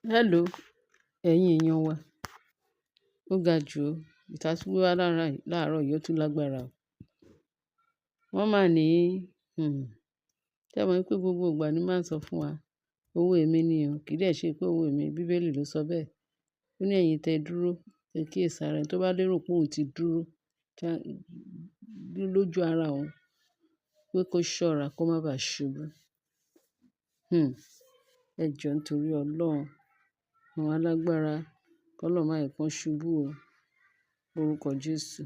Hello, ẹ̀yin èèyàn wa. Ó ga jù ó. Ìta tí wá láàárọ̀ yìí ó tún lágbára o. Wọ́n máa ní, ṣé ẹ mọ̀ pé gbogbo ìgbà ni máa ń sọ fún wa, owó èmi ni o, kì í dẹ̀ ṣe pé owó èmi, Bíbélì ló sọ bẹ́ẹ̀. Ó ní ẹ̀yin tẹ dúró, ẹ kíyèsára, ẹni tó bá lérò pé òun ti dúró lójú ara òun, pé kó ṣọ́ra kó má ba ṣubú. Ẹ jọ nítorí Ọlọ́run, àwọn alágbára, kí Ọlọ́run má jẹ́ kí wọ́n ṣubú o. Orúkọ Jésù.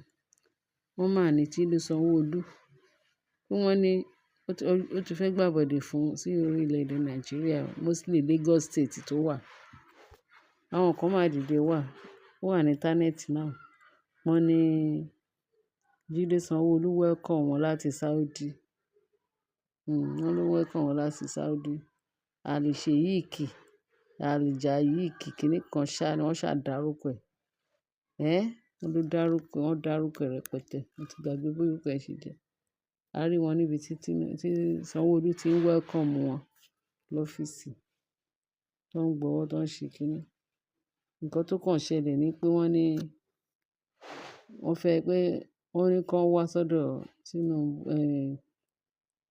Wọ́n máa ní tí Sanwó-Olú, pé wọ́n ní ó ti fẹ́ gbàbọ̀dè fún sí orílẹ̀-èdè Nàìjíríà, mostly Lagos State tó wà. Àwọn kan máa dìde wà, ó wà ní íńtánẹ́ẹ̀tì náà. Wọ́n ní Jídé Sanwó-Olú welcome wọn láti Saudi. Wọ́n ló welcome wọn láti Saudi. Al-Sheikh, Al-Jayik, kìnì kan ṣá ni wọ́n ṣà dárúkọ ẹ̀. Ẹ́, wọ́n ló dárúkọ, wọ́n dárúkọ rẹpẹtẹ. Mo ti gbàgbé bí orúkọ ẹ̀ ṣe jẹ́. A rí wọn níbi tí Sanwó-Olú ti ń welcome wọn lọ́fíìsì. Tó ń gbọ́wọ́, tó ń ṣe kíní. Ǹkan tó kàn ṣẹlẹ̀ ni pé wọ́n ní, wọ́n fẹ́ pé wọ́n ní kí wọ́n wá sọ́dọ̀ Tinubu,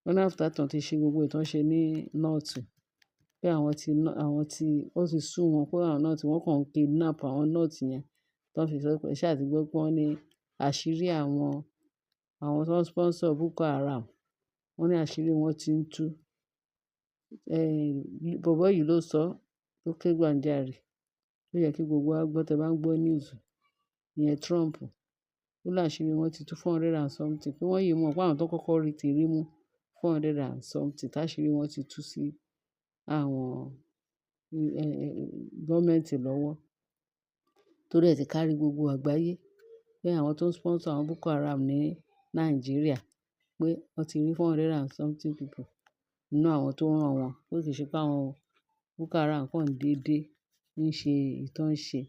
wọ́n ní after tán tí ṣe gbogbo èyí tó ń ṣe ní North, pé àwọn tí, ó ti sú wọn pé àwọn North wọ́n kàn kidnap àwọn North yẹn. Tó fi sọ pé ṣé àti gbọ́ pé wọ́n ní àṣírí àwọn tó ń sponsor Boko Haram, wọ́n ní àṣírí wọn ti ń tú. Bọ̀bọ́ yìí ló sọ, ló ké gbàǹjarè. Ó yẹ kí gbogbo wa gbọ́ tí ẹ bá ń gbọ́ news. Ìyẹn Trump. Ó ní àṣírí wọn ti tú 400 and something. Pé wọ́n yìí mọ̀ pé àwọn tó kọ́kọ́ rí ti rí mú 400 and something tí àṣírí wọn ti tú sí àwọn, gọ́ọ̀mẹ̀ntì lọ́wọ́. Torí ẹ ti kárí gbogbo àgbáyé pé àwọn tó ń sponsor àwọn Boko Haram ní Nàìjíríà, pé wọ́n ti rí 400 and something people nínú àwọn tó rán wọn. Pé kì í ṣe pé àwọn Boko Haram kan dédé ń ṣe èyí tó ń ṣe.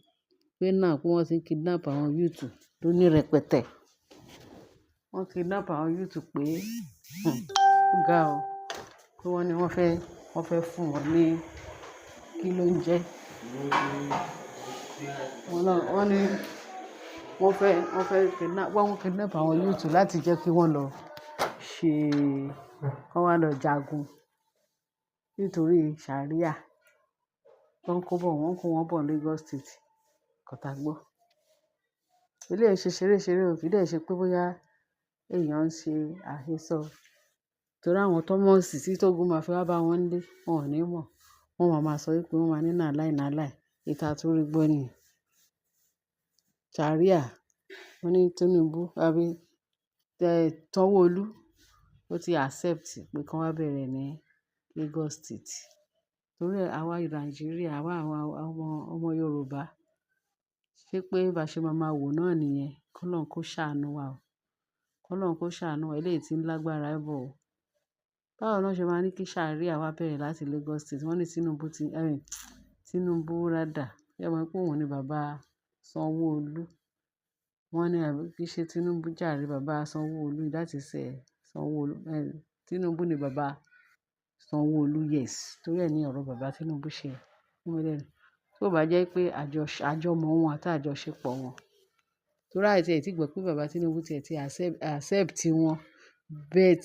Pé now pé wọ́n ti ń kidnap àwọn youth tó ní rẹpẹtẹ. Wọ́n kidnap àwọn youth pé, ó ga o. Pé wọ́n ní wọ́n fẹ́ fún wọn ní kí ló ń jẹ́. Wọ́n náà, wọ́n ní wọ́n fẹ́ kidnap, wọ́n kidnap àwọn youth láti jẹ́ kí wọ́n lọ ṣe, kí wọ́n lọ jagun nítorí Sharia tó ń kó bọ̀, wọ́n ń kó wọn bọ̀ Lagos State. Nǹkan tá gbọ́. Eléyìí ṣe ṣeré ṣeré o, kì í dẹ̀ ṣe pé bóyá èèyàn ń ṣe àhesọ. Torí àwọn Thomas tí tógun máa fi wá bá wọn nílé, wọn ò ní mọ̀. Wọ́n máa máa sọ wípé wọ́n máa ní na lie, na lie. Èyí tá tún rí gbọ́ nìyẹn. Sharia, wọ́n ní Tinubu àbí Sanwó-Olú ó ti accept pé kí wọ́n bẹ̀rẹ̀ ní Lagos State. Torí àwa Nàìjíríà, àwa àwọn ọmọ Yorùbá, ṣé pé bá ṣe máa máa wò náà nìyẹn. Kí Ọlọ́run kó ṣàánú wa o. Kí Ọlọ́run kó ṣàánú wa. Eléyìí tí ń lágbára bọ̀ o. Báwo ni wọ́n ṣe máa ní kí Sharia wá bẹ̀rẹ̀ láti Lagos State? Wọ́n ní Tinubu ti, Tinubu rather. Ṣé ẹ mọ̀ pé òun ni bàbá Sanwó-Olú? Wọ́n ní àbí kí í ṣe Tinubu jàre bàbá Sanwó-Olú, that is, Sanwó-Olú. Tinubu ni bàbá Sanwó-Olú, yes. Torí ẹ ní ọ̀rọ̀ bàbá Tinubu ṣe mú mi lẹ́nu. Tó bá jẹ́ pé àjọmọ̀ wọn àti àjọṣepọ̀ wọn. Torí àìtí ẹ tí gbọ́ pé bàbá Tinubu ti ẹ̀ ti accept wọn, but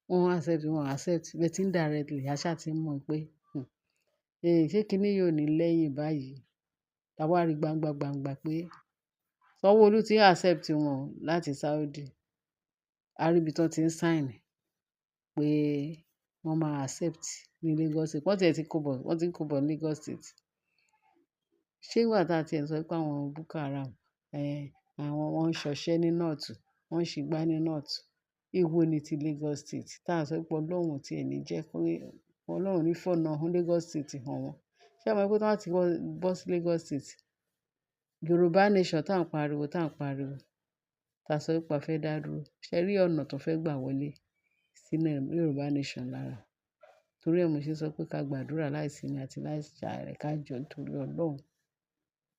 wọ́n accept, wọ́n accept, but indirectly a ṣá ti mọ̀ pé, ṣé kíní yìí ò ní lẹ́yìn báyìí? A wá rí gbangba gbangba pé Sanwó-Olú ti accept wọn láti Saudi. A rí ibi tí wọ́n ti ń sign pé wọ́n máa accept ní Lagos State. Wọ́n ti ẹ̀ ti kó bọ̀, wọ́n ti ń kó bọ̀ ní Lagos State. Ṣé ìgbà tí a ti ẹ̀ sọ pé àwọn Boko Haram, àwọn wọ́n ń ṣọṣẹ́ ní North, wọ́n ń ṣìgbá ní North. Èwo ni ti Lagos State tí à ń sọ pé Ọlọ́run tí ẹ̀ ní jẹ́ kó, Ọlọ́run ní fọ̀nà Lagos State hàn wọ́n. Ṣé ẹ mọ̀ pé tí wọ́n bá ti bọ́ sí Lagos State, Yorùbá nation tá ń pariwo, tá ń pariwo, tá sọ wípé a fẹ́ dá dúró. Ṣé rí ọ̀nà tó fẹ́ gbà wọlé sí Yorùbá nation lára? Torí ẹ mo ṣe sọ pé ká gbàdúrà láìsimi àti láìsàárẹ̀ ká jọ nítorí Ọlọ́run.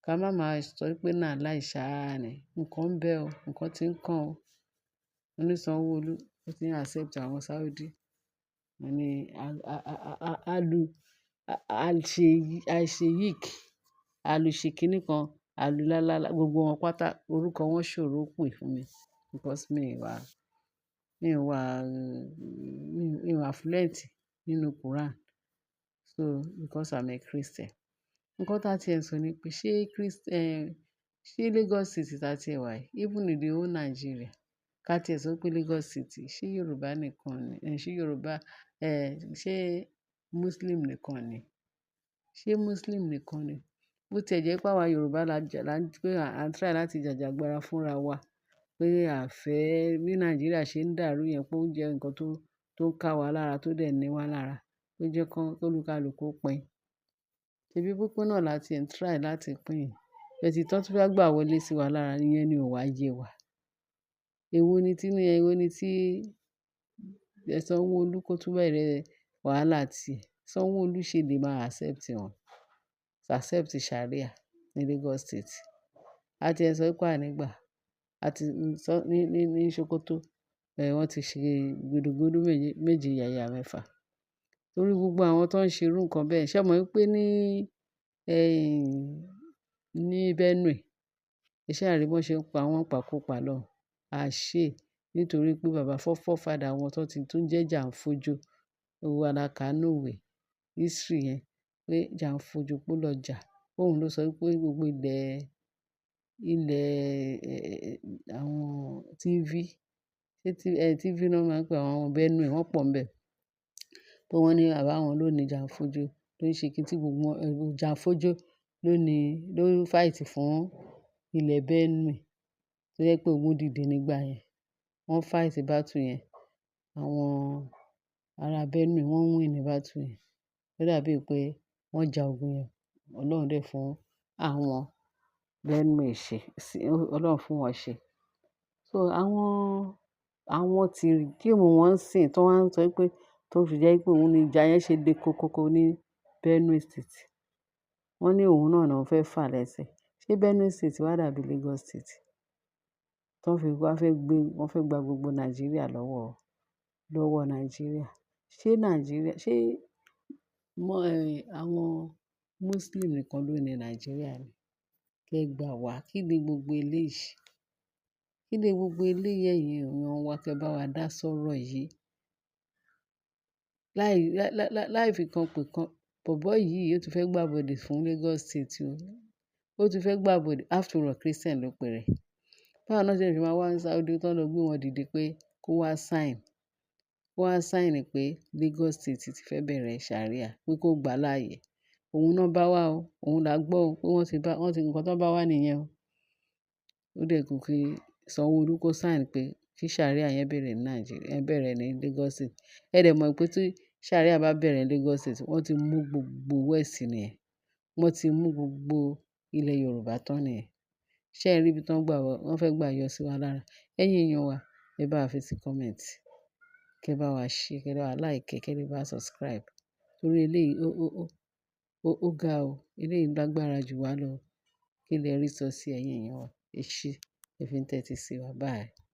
Ká má máa sọ wípé na lie ṣáá ni. Ǹkan ń bẹ o, ǹkan tí ń kàn o. Wọ́n ní Sanwó-Olú ó ti ń accept àwọn Saudi. Wọ́n ní Al-Sheikh, Al-Ṣe kan, Al-Lálálá, gbogbo wọn pátá orúkọ wọn ṣòro pè fún mi because mi wà fluent nínú Quran. So because I'm a Christian. Nǹkan tí a ti ẹ̀ ń sọ ni pé ṣé ṣé Lagos City tí a ti wà yìí, even in the whole Nigeria, ká tí ẹ sọ pé Lagos City, ṣé Yorùbá nìkan ni, ṣé Yorùbá, ṣé Muslim nìkan ni? Ṣé Muslim nìkan ni? Bó tí ẹ jẹ́ pé àwa Yorùbá la jà, la ń pé à ń try láti jàjàgbara fúnra wa pé a fẹ́ bí Nàìjíríà ṣe ń dàrú yẹn, pé ó jẹ́ nǹkan tó ń ká wa lára, tó dẹ̀ ní wa lára, ó jẹ́ kó olúkalúkù pín. Ṣebí pínpín náà la ti ń try láti pín. But tí wọ́n tún fẹ́ gbà wọlé sí wa lára, ìyẹn ni ò wá yé wa. Èwo ni tí Sanwó-Olú kó tún bẹ̀rẹ̀ wàhálà tí ẹ. Sanwó-Olú ṣe lè máa accept wọn, accept Sharia ní Lagos State. A ti ẹ sọ pé a ní gbà. A ti sọ ní Sokoto, wọ́n ti ṣe gudugudu méje, méje yàyà mẹ́fà. Torí gbogbo àwọn tó ń ṣe irú nǹkan bẹ́ẹ̀, ṣé ẹ mọ̀ wípé ní Benue, ẹ ṣà rí bí wọ́n ṣe ń pa wọ́n ìpakúpa lọ́hùn. A ṣe nítorí pé bàbá forefather wọn tó ti tún jẹ́ Jànfójó. Gbogbo wa la kà nínú ìwé history yẹn pé Jànfójó pé ó lọ jà. Òun ló sọ wípé gbogbo ilẹ̀, àwọn Tiv, ṣé Tiv náà máa ń pè àwọn Benue, wọ́n pọ̀ ńbẹ̀. Pé wọ́n ní bàbá wọn ló ní Jànfójó ló ń ṣe kí tí gbogbo wọn, Jànfójó ló ní, ló fight fún ilẹ̀ Benue. Tó jẹ́ pé ogun dìde nígbà yẹn. Wọ́n fight battle yẹn. Àwọn ará Benue wọ́n win ní battle yẹn. Ó dàbí pé wọ́n ja ogun yẹn. Ọlọ́run dẹ̀ fún àwọn Benue ṣe, Ọlọ́run fún wọn ṣe. So àwọn tí regime wọn ń sìn tó wá ń sọ pé tó fi jẹ́ pé òun ni ìjà yẹn ṣe le koko ní Benue State. Wọ́n ní òun náà ni wọ́n fẹ́ fà lẹ́sẹ̀. Ṣé Benue State wá dàbí Lagos State? Tó fi wá fẹ́ gbé, wọ́n fẹ́ gba gbogbo Nàìjíríà lọ́wọ́ Nàìjíríà. Ṣé Nàìjíríà, ṣé mọ́, àwọn Muslim nìkan ló ní Nàìjíríà ni? Kẹ́ gbà wá. Kí ni gbogbo eléyìí? Kí ni gbogbo eléyìí, ẹ̀yin èèyàn wa, kí ẹ bá wa dá sọ́rọ̀ yìí? Láì fi kan pè kan. Bọ̀bọ́ yìí ó ti fẹ́ gbàbọ̀dè fún Lagos State o. Ó ti fẹ́ gbàbọ̀dè. After all, Christian ló pe rẹ̀. Báwo náà ṣe fi máa wá ní Saudi tó lọ gbé wọn dìde pé kó wá sign. Kó wá sign pé Lagos State ti fẹ́ bẹ̀rẹ̀ Sharia, pé kó gbà láàyè. Òun náà bá wá o. Òun là gbọ́ o pé wọ́n ti bá, wọ́n ti nǹkan tó bá wá nìyẹn o. Ó dẹ̀ kú kí Sanwó-Olú kó sign pé kí Sharia yẹn bẹ̀rẹ̀ ní Nàìjíríà, bẹ̀rẹ̀ ní Lagos State. Ẹ dẹ̀ mọ̀ pé tí Sharia bá bẹ̀rẹ̀ ní Lagos State, wọ́n ti mú gbogbo West nìyẹn. Wọ́n ti mú gbogbo ilẹ̀ Yorùbá tán nìyẹn. Ṣé ẹ rí ibi tí wọ́n gbà wọ́n fẹ́ gbà yọ sí wa lára? Ẹ̀yin èèyàn wa, ẹ bá wa fi sí comment. Kí ẹ bá wa share, kí ẹ bá wa like, kí ẹ bá wa subscribe. Torí eléyìí ó ga o. Eléyìí lágbára jù wá lọ. Kí lẹ rí sọ sí, ẹ̀yin èèyàn wa? Ẹ ṣé, ẹ fi ń tẹ́tí sí wa. Bye.